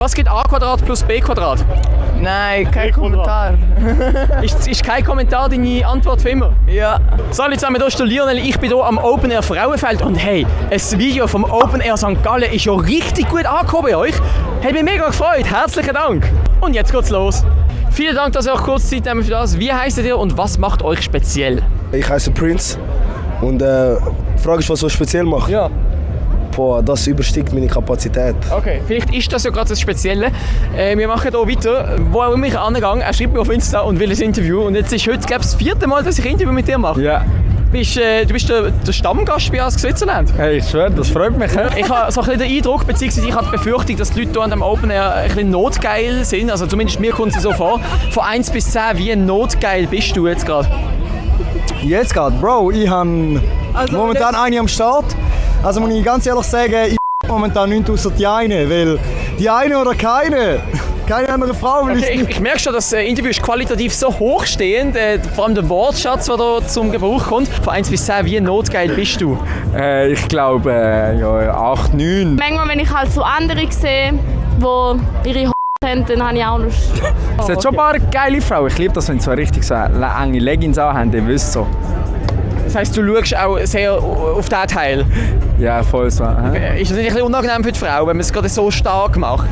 Was gibt a Quadrat plus b Quadrat? Nein, kein Kommentar. Ist kein Kommentar deine Antwort für immer? Ja. Salut zusammen, hier ist der Lionel, ich bin hier am Open Air Frauenfeld und hey, ein Video vom Open Air St. Gallen ist ja richtig gut angekommen bei euch. Hat mich mega gefreut, herzlichen Dank. Und jetzt geht's los. Vielen Dank, dass ihr auch kurz Zeit nehmt für das. Wie heisst ihr und was macht euch speziell? Ich heiße Prince und die Frage ist, was so speziell macht. Ja. Boah, das übersteigt meine Kapazität. Okay, vielleicht ist das ja gerade das Spezielle. Wir machen hier weiter. Wo auch immer ich angehe, er schreibt mir auf Insta und will ein Interview. Und jetzt ist heute, glaube ich, das 4. Mal, dass ich ein Interview mit dir mache. Ja. Du bist der Stammgast bei uns Switzerland. Hey, ich schwöre, das freut mich. Ich habe so ein bisschen den Eindruck, beziehungsweise ich habe die Befürchtung, dass die Leute hier an dem Open Air ein bisschen notgeil sind. Also zumindest mir kommt es so vor. Von 1 bis 10, wie notgeil bist du jetzt gerade? Jetzt gerade, Bro, ich habe momentan eine am Start. Also muss ich ganz ehrlich sagen, ich momentan nichts außer die eine, weil die eine oder keine andere Frau will Ich merke schon, das Interview ist qualitativ so hochstehend, vor allem der Wortschatz, der da zum Gebrauch kommt. Von 1 bis 10, wie notgeil bist du? Ich glaube, 8, 9. Manchmal, wenn ich halt so andere sehe, die ihre haben, dann habe ich auch Lust. Es hat schon ein paar geile Frauen. Ich liebe das, wenn sie so richtig so enge Leggings anhaben, ihr wisst so. Das heisst, du schaust auch sehr auf diesen Teil? Ja, voll so. Ist das nicht ein bisschen unangenehm für die Frau, wenn man es gerade so stark macht?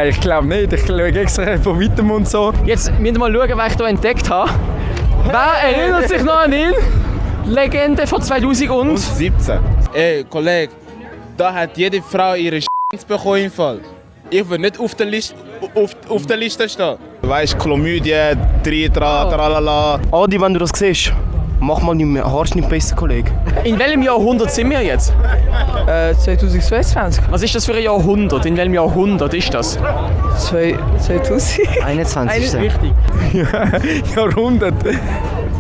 Ich glaube nicht. Ich schaue extra von weitem und so. Jetzt müssen wir mal schauen, wen ich hier entdeckt habe. Wer erinnert sich noch an ihn? Legende von 2017. Ey, Kollege, da hat jede Frau ihre bekommen im Fall. Ich will nicht auf der Liste stehen. Du weißt, Chlamydie, Tritra, tralala. Adi, wenn du das siehst, mach mal deinen Haarschnitt besser, Kollege. In welchem Jahrhundert sind wir jetzt? 2022. Was ist das für ein Jahrhundert? In welchem Jahrhundert ist das? 2021. Richtig. Jahrhundert.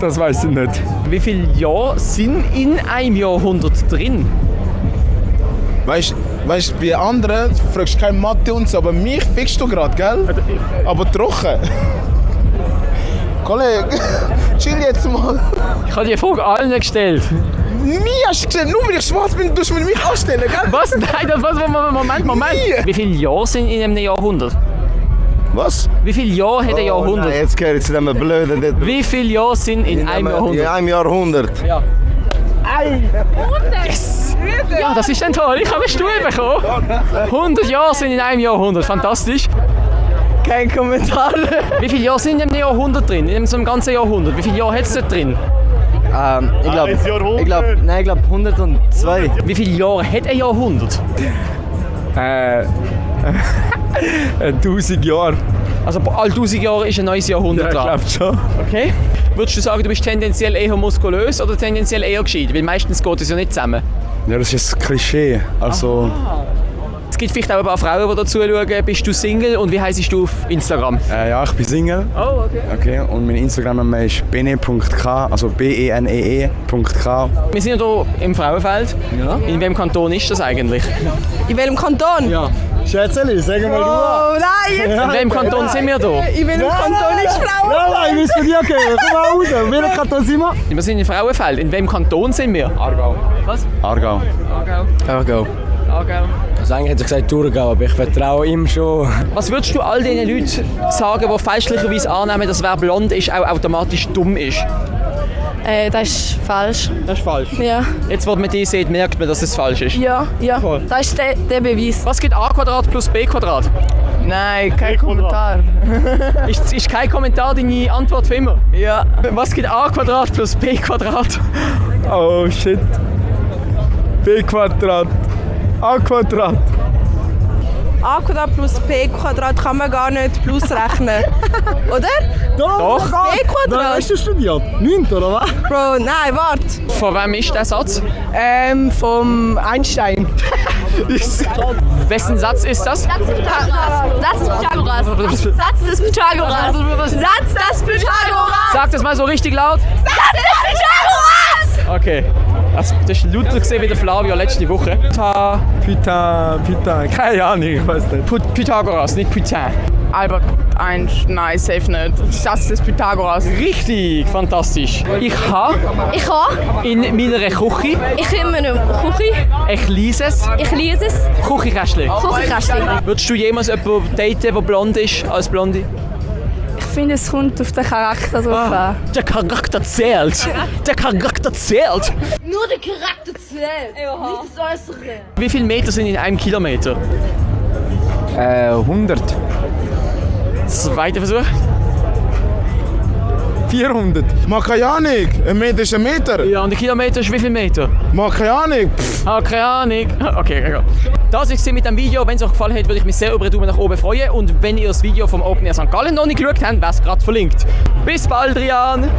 Das weiß ich nicht. Wie viele Jahre sind in einem Jahrhundert drin? Weißt du, bei anderen fragst du keine Mathe und so, aber mich fickst du gerade, gell? Aber trocken. Kollege, chill jetzt mal. Ich habe die Frage allen gestellt. Mir hast du gestellt, nur weil ich schwarz bin, tust du mich anstellen, gell? Was? Nein, Moment. Wie viele Jahre sind in einem Jahrhundert? Was? Wie viele Jahre hat ein Jahrhundert? Nein, jetzt gehört es zu dem Blöden. Wie viele Jahre sind in einem Jahrhundert? In einem Jahrhundert. Ja. Yes! Ja, das ist dann toll. Ich habe eine Stuhl bekommen. 100 Jahre sind in einem Jahrhundert. Fantastisch. Kein Kommentar. Wie viele Jahre sind in einem Jahrhundert drin? In so einem ganzen Jahrhundert? Wie viele Jahre hat es dort drin? Ich glaube 102. Wie viele Jahre hat ein Jahrhundert? 1000 Jahre. Also all 1000 Jahre ist ein neues Jahrhundert Ja, dran. ich glaube schon. Okay. Würdest du sagen, du bist tendenziell eher muskulös oder tendenziell eher gescheit? Weil meistens geht es ja nicht zusammen. Ja, das ist ein Klischee. Also, Es gibt vielleicht auch ein paar Frauen, die da zuschauen. Bist du Single und wie heisst du auf Instagram? ja, ich bin Single. Oh, okay. Okay, und mein Instagram-Name ist bene.k, also benee.k. Wir sind ja hier im Frauenfeld. Ja. In welchem Kanton ist das eigentlich? In welchem Kanton? Ja. Schätzeli, sag mal Oh nein, jetzt! In welchem Kanton sind wir hier? In welchem Kanton ist Frau? Nein, ich will von dir gehen. Komm mal raus. In welchem Kanton sind wir? Wir sind in Frauenfeld. In welchem Kanton sind wir? Aargau. Was? Aargau. Aargau. Also eigentlich hätte ich gesagt Thurgau, aber ich vertraue ihm schon. Was würdest du all diesen Leuten sagen, die fälschlicherweise annehmen, dass wer blond ist, auch automatisch dumm ist? Das ist falsch. Das ist falsch. Ja. Jetzt, wo man die sieht, merkt man, dass es falsch ist. Ja. Voll. Das ist der Beweis. Was gibt a Quadrat plus b Quadrat? Nein, kein Kommentar. Ist kein Kommentar deine Antwort für immer? Ja. Was gibt a Quadrat plus b Quadrat? Oh shit. B Quadrat. A Quadrat. A Quadrat plus B Quadrat kann man gar nicht plus rechnen. Oder? Doch. B Quadrat? Hast du studiert? 9. oder was? Bro, nein, warte. Von wem ist der Satz? Vom Einstein. Wessen Satz ist das? Satz des Pythagoras. Satz des Pythagoras. Satz des Pythagoras. Sag das mal so richtig laut. Satz des Pythagoras. Okay. Also, das war lauter gesehen wie der Flavio letzte Woche. Python, keine Ahnung, ich weiß nicht. Pythagoras, nicht Python. Albert Einstein, nein, safe nicht. Satz des Pythagoras. Richtig, fantastisch. Ich habe Ich habe in meiner Küche in meiner Küche, ein kleines ich lese es, Küchenkästchen. Küchenkästchen. Würdest du jemals jemanden daten, der blond ist, als Blonde? Ich finde, es kommt auf den Charakter drauf an. Der Charakter zählt. Der Charakter zählt. Nur der Charakter zählt, nicht das Äußere. Wie viele Meter sind in einem Kilometer? 100. Zweiter Versuch. 400. Man keine Ahnung. Ein Meter ist ein Meter. Ja, und der Kilometer ist wie viel Meter? Man keine Ahnung. Ah, keine Ahnung. Okay, egal. Das war es mit dem Video. Wenn es euch gefallen hat, würde ich mich sehr über einen Daumen nach oben freuen. Und wenn ihr das Video vom Open Air St. Gallen noch nicht geschaut habt, wäre es gerade verlinkt. Bis bald, Rian!